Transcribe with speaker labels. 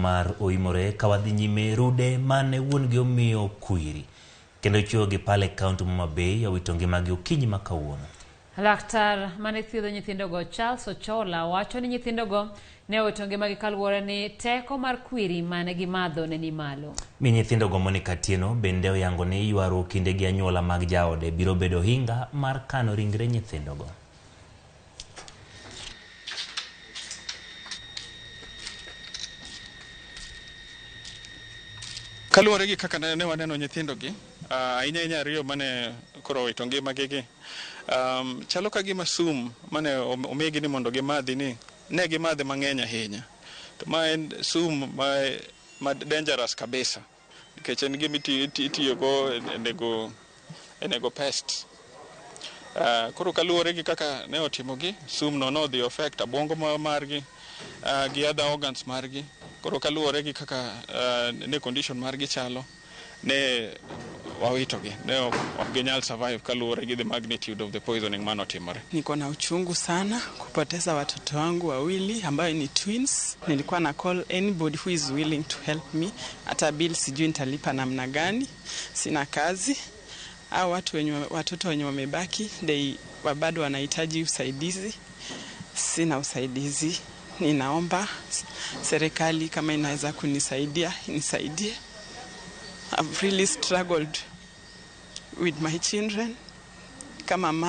Speaker 1: mar Oimore ka wadhi nyime rude mane wuon gi omiyo kwiri kendo chiwo gi pale kaunti ma Homa Bay owito ngimagi okinyi ma kawuono.
Speaker 2: Laktar mane thiedho nyithindogo Charles Ochola wacho ni nyithindogo ne owito ngimagi kaluwore ni teko mar kwiri mane gimadho ne ni malo.
Speaker 1: Mi nyithindogo Monica Atieno bende oyango ni ywaruok kinde gi anyuola mag jaode biro bedo ohinga mar kano ringre nyithindogo.
Speaker 3: Kaluwore gi kaka ne waneno nyithindogi, ahinya ahinya ariyo mane koro owito ngimagi gi, chalo ka gima sum mane omigi ni mondo gimadhi ni ne gimadhe mang'eny ahinya. To ma en sum ma dangerous kabisa nikech en gima itiyogo e nego pest. Koro kaluwore gi kaka ne otimogi, sum no nodhi affect obwongo margi gi other organs margi. Koro kaluwore gi kaka ne condition margi chalo, ne wawitogi, ne ok ginyal survive kaluwore gi the magnitude of the poisoning manotimore.
Speaker 4: Niko na uchungu sana kupoteza watoto wangu wawili ambayo ni twins. Nilikuwa na call anybody who is willing to help me. Hata bill sijui nitalipa namna gani, sina kazi. Hao watu wenye watoto wenye wamebaki they bado wanahitaji usaidizi. Sina usaidizi. Ninaomba serikali kama inaweza kunisaidia, inisaidie. I've really struggled with my children kama mama.